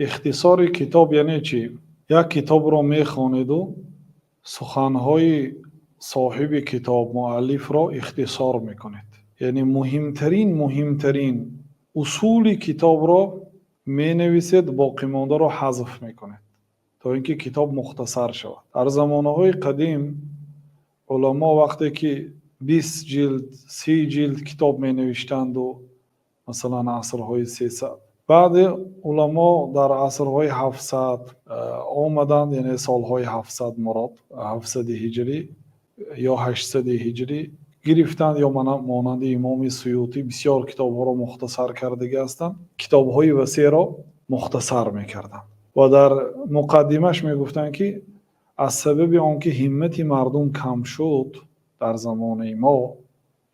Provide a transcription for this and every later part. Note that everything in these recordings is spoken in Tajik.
Ихтисори китоб яъне чӣ? Як китобро мехонеду суханҳои соҳиби китоб, муаллифро ихтисор мекунед, яъне муҳимтарин усули китобро менависед, боқимондаро ҳазф мекунед, то ин ки китоб мухтасар шавад. Дар замонаҳои қадим уламо вақте ки 20 ҷилд, 30 ҷилд китоб менавиштанду, масалан, асрҳои 300, баъди уламо дар асрҳои 700 омаданд, яъне солҳои 700, мурод 700-и ҳиҷрӣ ё 800-и ҳиҷрӣ гирифтанд, ё монанди имоми Суютӣ бисёр китобҳоро мухтасар кардагӣ ҳастанд, китобҳои васеъро мухтасар мекарданд ва дар муқаддимаш мегуфтанд, ки аз сабаби он ки ҳиммати мардум кам шуд, дар замонаи мо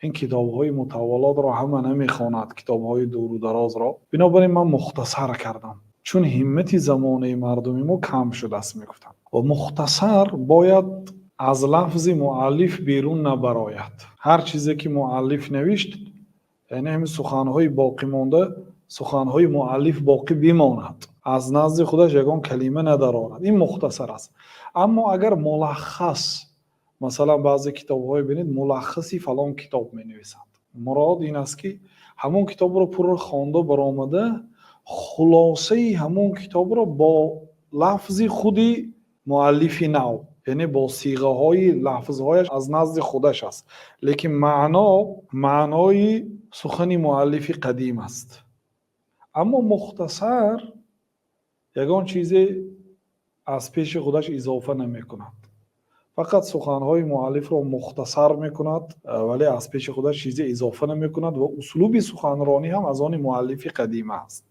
ин китобҳои мутаввалотро ҳама намехонад, китобҳои дуру дарозро, бинобар ин ман мухтасар кардам, чун ҳиммати замонаи мардуми мо кам шудааст, мегуфтанд. Ва мухтасар бояд аз лафзи муаллиф берун набарояд. Ҳар чизе ки муаллиф навишт, яъне ҳамин суханҳои боқимонда, суханҳои муаллиф боқӣ бимонад, аз назди худаш ягон калима надарорад, ин мухтасар аст. Аммо агар мулаххас, масалан, баъзе китобҳое бинед, мулаххаси фалон китоб менависанд, мурод ин аст, ки ҳамон китобро пурра хонда баромада, хулосаи ҳамон китобро бо лафзи худи муаллифи нав, яъне бо сиғаҳои лафзҳояш аз назди худаш аст, лекин маъно маънои сухани муаллифи қадим аст. Аммо мухтасар ягон чизе аз пеши худаш изофа намекунад, фақат суханҳои муаллифро мухтасар мекунад, вале аз пеши худаш чизе изофа намекунад ва услуби суханронӣ ҳам аз они муаллифи қадима аст.